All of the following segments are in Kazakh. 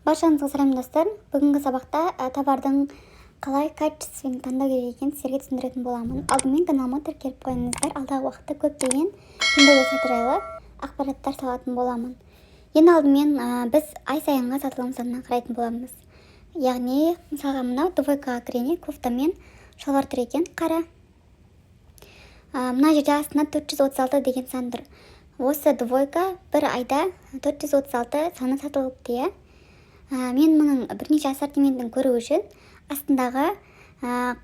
Баршаңызға сәлем, достар! Бүгінгі сабақта товардың қалай качествен таңдау керек екенін сіздерге түсіндіретін боламын. Алдымен каналыма тіркеліп қойыңыздар. Алдағы уақытта көптеген Пиндуодуо сайты жайлы ақпараттар салатын боламын. Ең алдымен біз ай сайынғы сатылым санына қарайтын боламыз. Яғни, мысалға, мынау двойкаға кірейін. Кофта мен шалбар тұр екен, қара. Мына жерде астында 436 деген сан тұр. Осы двойка бір айда 436 саны сатылыпты, иә. Мен мұның бірнеше ассортиментін көру үшін астындағы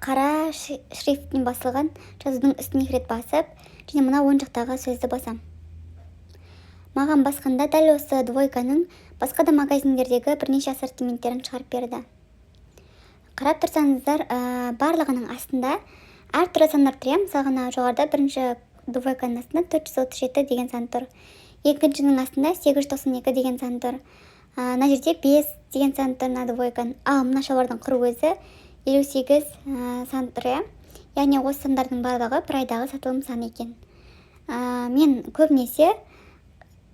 қара шрифтпен басылған жазудың үстіне екі рет басып және мына оң жақтағы сөзді басам. Маған басқанда дәл осы двойканың басқа да магазиндердегі бірнеше ассортименттерін шығарып берді. Қарап тұрсаңыздар, барлығының астында әртүрлі сандар тұр, иә. Мысалға, мына жоғарыда бірінші двойканың астында 437 деген сан тұр, екіншінің астында 892 деген сан тұр, мына жерде 5 деген сан тұр мына двойканың, ал мына шалбардың құр өзі 58 сан тұр, иә. Яғни осы сандардың барлығы бір айдағы сатылым саны екен. Мен көбінесе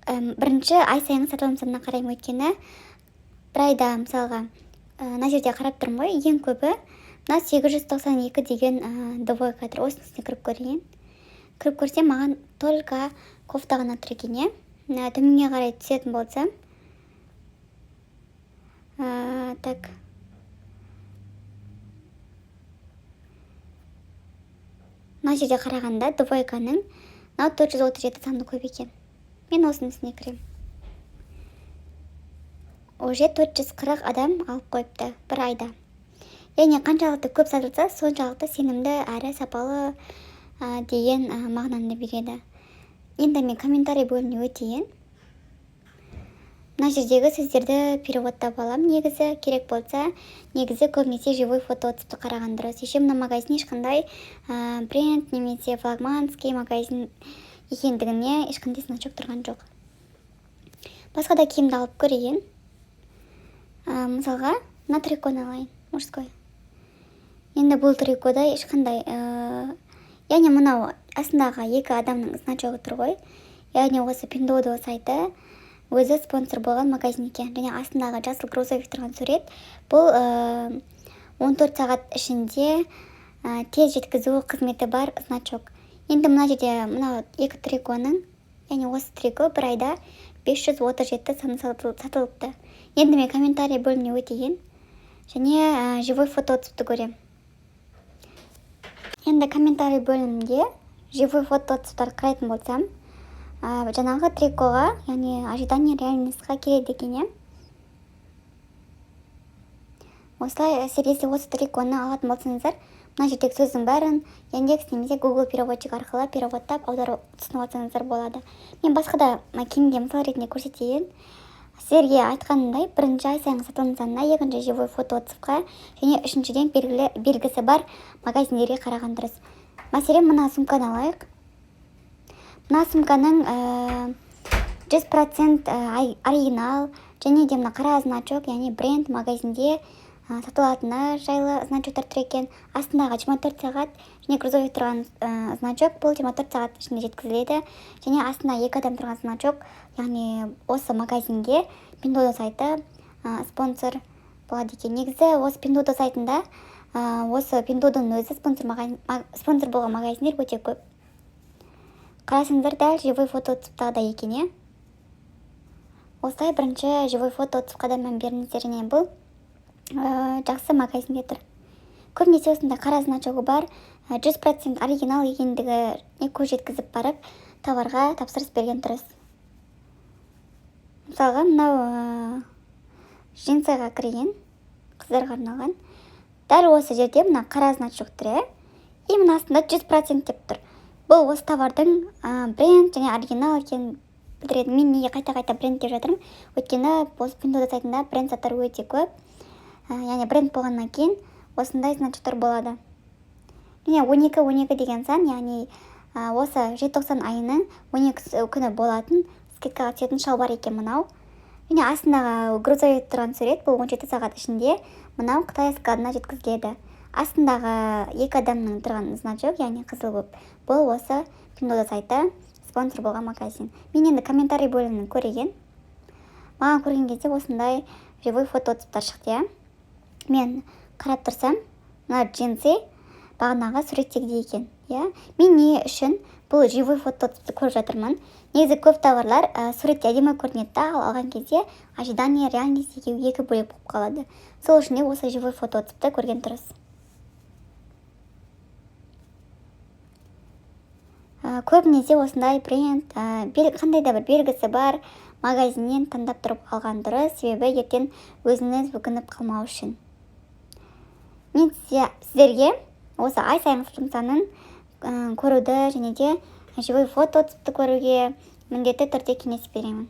бірінші ай сайынғы сатылым санына қараймын, өйткені бір айда, мысалға, мына жерде қарап тұрмын ғой, ең көбі мына 892 деген двойка тұр. Осының үстіне кіріп көрейін. Кіріп көрсем, маған только кофта ғана тұр екен, иә. Төменге қарай түсетін болсам, так, мына жерде қарағанда двойканың мынау 437 саны көп екен. Мен осының үстіне кіремін. Уже 440 адам алып қойыпты бір айда. Яғни қаншалықты көп сатылса, соншалықты сенімді әрі сапалы деген мағынаны береді. Енді мен комментарий бөліміне өтейін. Мына жердегі сөздерді переводтап аламын негізі керек болса. Негізі көбінесе живой фото отзывты қараған дұрыс. Еще мына магазин ешқандай бренд немесе флагманский магазин екендігіне ешқандай значок тұрған жоқ. Басқа да киімді алып көрейін. Мысалға, мына триконы алайын, мужской. Енді бұл трикода ешқандай яғни мынау астындағы екі адамның значогы тұр ғой. Яғни осы Пиндуодуо сайты өзі спонсор болған магазин екен. Және астындағы жасыл грузовик тұрған сурет бұл 14 сағат ішінде тез жеткізу қызметі бар значок. Енді мына жерде мынау екі триконың, яғни осы трико бір айда 537 саны сатылыпты. Енді мен комментарий бөліміне өтейін және живой фото отзывты көремін. Енді комментарий бөлімінде живой фото отзывтарды қарайтын болсам, жаңағы трикоға, яғни ожидание реальностьқа келеді екен, иә. Осылай сіздер, если осы триконы алатын болсаңыздар, мына жердегі сөздің бәрін Яндекс немесе Google переводчик арқылы переводтап, аударып, түсініп алсаңыздар болады. Мен басқа да киімге мысал ретінде көрсетейін. Сіздерге айтқанымдай, бірінші ай сайынғы сатылым санына, екінші живой фото отзывқа және үшіншіден белгілі белгісі бар магазиндерге қараған дұрыс. Мәселен, мына сумканы алайық. Мына сумканың 100% оригинал және де мына қара значок, яғни бренд магазинде сатылатыны жайлы значоктар тұр екен. Астындағы 24 сағат және грузовик тұрған значок, бұл 24 сағат ішінде жеткізіледі. Және астында екі адам тұрған значок, яғни осы магазинге Пиндуодуо сайты спонсор болады екен. Негізі осы Пиндуодуо сайтында осы Пиндуодуоның өзі спонсор болған магазиндер өте көп. Қарасаңыздар, дәл живой фото отзывтағыдай екен, иә. Осылай бірінші живой фото отзывқа да мән беріңіздер. Және бұл жақсы магазинде тұр. Көбінесе осындай қара значогы бар, 100% оригинал екендігіне көз жеткізіп барып товарға тапсырыс берген дұрыс. Мысалға, мынау джинсыға кірген, қыздарға арналған. Дәл осы жерде мына қара значок тұр, иә, и мына астында 100% деп тұр. Бұл осы товардың бренд және оригинал екенін білдіреді. Мен неге қайта қайта бренд деп жатырмын? Өйткені осы Пиндуодуо сайтында бренд заттар өте көп. Яғни бренд болғаннан кейін осындай значоктар болады. Міне, 12 12 деген сан, яғни осы желтоқсан айының 12 күні болатын скидкаға түсетін шалбар екен мынау. Және астындағы грузовик тұрған сурет, бұл 17 сағат ішінде мынау қытай складына жеткізіледі. Астындағы екі адамның тұрған значок, яғни қызыл болып, бұл осы Пиндуодуо сайты спонсор болған магазин. Мен енді комментарий бөлімін көрейін. Маған көрген кезде осындай Живой фото отзывтар шықты, иә. Мен қарап тұрсам, мына джинсы бағанағы суреттегідей екен, иә. Мен не үшін бұл живой фото отзывты көріп жатырмын? Негізі көп товарлар суретте әдемі көрінеді да, ал алған кезде ожидание, реальность екеуі екі бөлек болып қалады. Сол үшін де осы живой фото отзывты көрген дұрыс. Көбінесе осындай бренд, қандай да бір белгісі бар магазиннен таңдап тұрып алған дұрыс, себебі ертең өзіңіз өкініп қалмау үшін. Мен сіздерге осы ай сайынғы сатылым санын көруді және де живой фото отзывты көруге міндетті түрде кеңес беремін.